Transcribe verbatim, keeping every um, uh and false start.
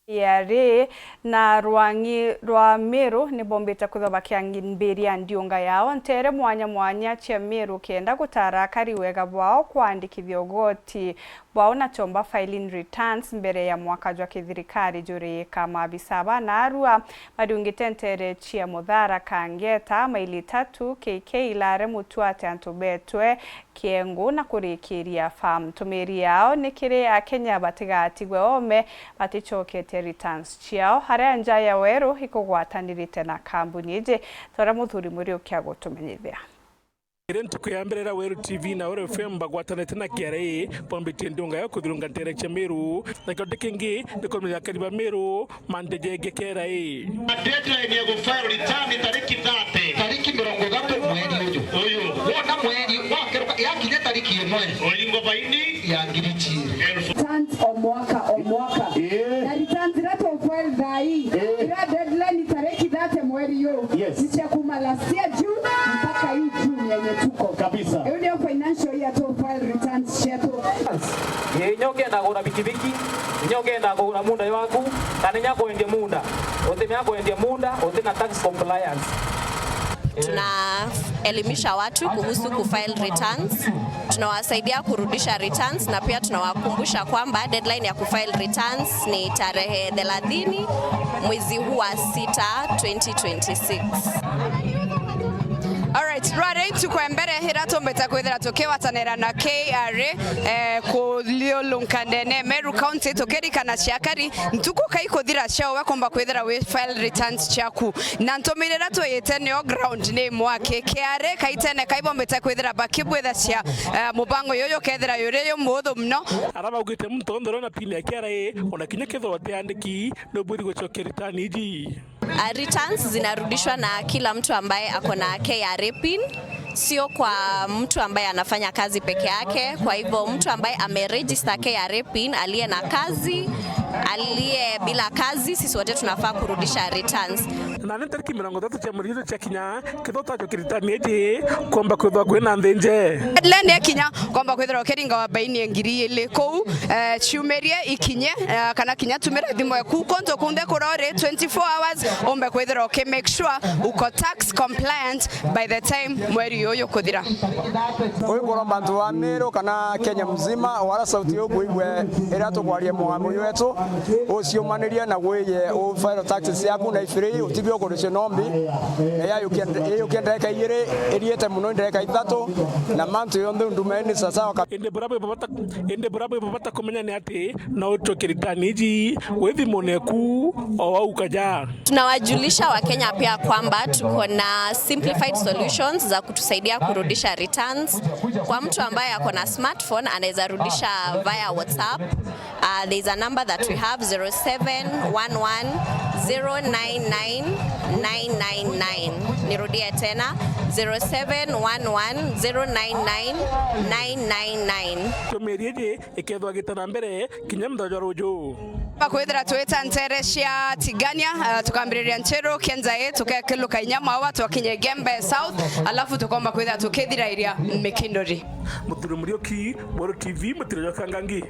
K R A na rwang'i rwa Meru ni bombite kwithwa bakiambiriria ndiunga yao nteere mwanya mwanya cia Meru kenda gutaara akari wega bwao kwandikithia ugoti bwao na chomba filing returns mbere ya mwaka jwa kithirikari juriika. Maabisa ba naarua bariungite nteere cia Muthara, Kangeta, Maili Tatu, K K, Ilare, Mutuate, antu betwe Kiengu na kurikiria fa. Ntumiri yao ni kiri Akenya batigatigwe oome baticoketie returns ciao, aria nja ya Weru ikugwatanirite na kambuni iji, ta uria Muthuri Muriuki agutumenyithia. Iri ntuku ya mbere iria Weru T V na Weru F M bagwatanite na K R A, bombitie ndunga ya kuthirunga nteere cia Meru, na kionthe kingi ni kumenyithia akari ba Meru manthe jengi K R A. Deadline ya gufile return ni tariki thirty. Tariki mirongo ithatu mweri uyu. Uyu. Wona mweri wakeruka, yakinya tariki imwe. Oingo baini. Ya ngiri ciiri. Elfu. Returns o mwaka, o mwaka. Ii. Na returns iria tu file thaa ii, ii, iria deadline ni tariki thirty mweri uyu. Yes. Ni cia kuma last year June mpaka hii June yenye tuko. Kabisa. Iu nio financial year tu file returns cietu. Ii, inya ukienda kugura pikipiki, inya ukienda kugura munda jwaku, kana inya kwendia munda. Utimea kwendia munda utina tax compliance. Tunaelimisha watu kuhusu kufile returns. Tunawasaidia kurudisha returns na pia tunawakumbusha kwamba deadline ya kufile returns ni tarehe thelathini mwezi huu wa sita, twenty twenty-six. Alright, rwari ntuku ya mbere iria tumbite kwithira tukigwatanira na K R A, eh, kuthiurunka ndene Meru County, tukirikana ciakari ntuku kai kuthira ciao we kumba kwithira wi file returns ciaku. Na ntumiri iria twiyite nio ground ni mwaki. K R A kaitene kaibombite kwithira bakibwithacia, eh, mubango yuyu ukethira yuri yumuhuthu muno. Aria baugite muntu onthe uria na pin ya K R A, ona kinya kethirwa utiandiki, ni ubwiri gucokia return iji. Ah, returns zinarudishwa na kila mtu ambaye ako na K R A pin, sio kwa mtu ambaye anafanya kazi peke yake. Kwa hivyo, mtu ambaye ameregister K R A pin, aliye na kazi, aliye bila kazi, sisi wote tunafaa kurudisha returns. Na ni tariki mirongo ithatu cia mweri uyu ciakinya, kethirwa utacokia return iji, kwomba kwithirwa kwina nthinje. Deadline yakinya, kwomba kwithirwa ukiringa wa baini ya ngiri ili kuu, eh, ciumirie ikinye, eh, kana kinya tumira thimu eku kuntu kunthe kurori twenty-four hours, umbe kwithirwa uki make sure uko tax compliant by the time mweri uyu kuthira. Kwi kuromba antu ba Meru kana Kenya mzima, wara sauti iu kuigwe iria tukwaria mugambo jwetu, uciumanirie na wiye u file taxes ciaku na ifiri, utibio kurucio nombi, na ya yukia, yukia ndagika igiri, iriite muno ndagika ithatu, na mantu yonthe undumeni sasawa. Indi buria bwi bata, indi buria bwi bata kumenya ni ati no ucokie return iji wi thimune eku o au kaja. Tunawajulisha Wakenya pia kwamba tuko na simplified solutions za kutusaidia kurudisha returns. Kwa mtu ambaye ako na smartphone, anaweza rudisha via WhatsApp. Uh, there is a number that we have, zero seven one one zero nine nine nine nine nine. Nirudie tena, zero seven one one zero nine nine nine nine nine. Ntumiri iji ikethwa igita na mbere kinya muthenya jwa ruju. Bakwithira twita ntere cia Tigania, ah, tukambiriria Ncheru, Kienzai, tukekiluka inya Maua, twakinye Gembe South, alafu tukomba kwithira tukithirairia Mikinduri. Muthuri Muriuki, Weru T V, Mutiro jwa Kangangi.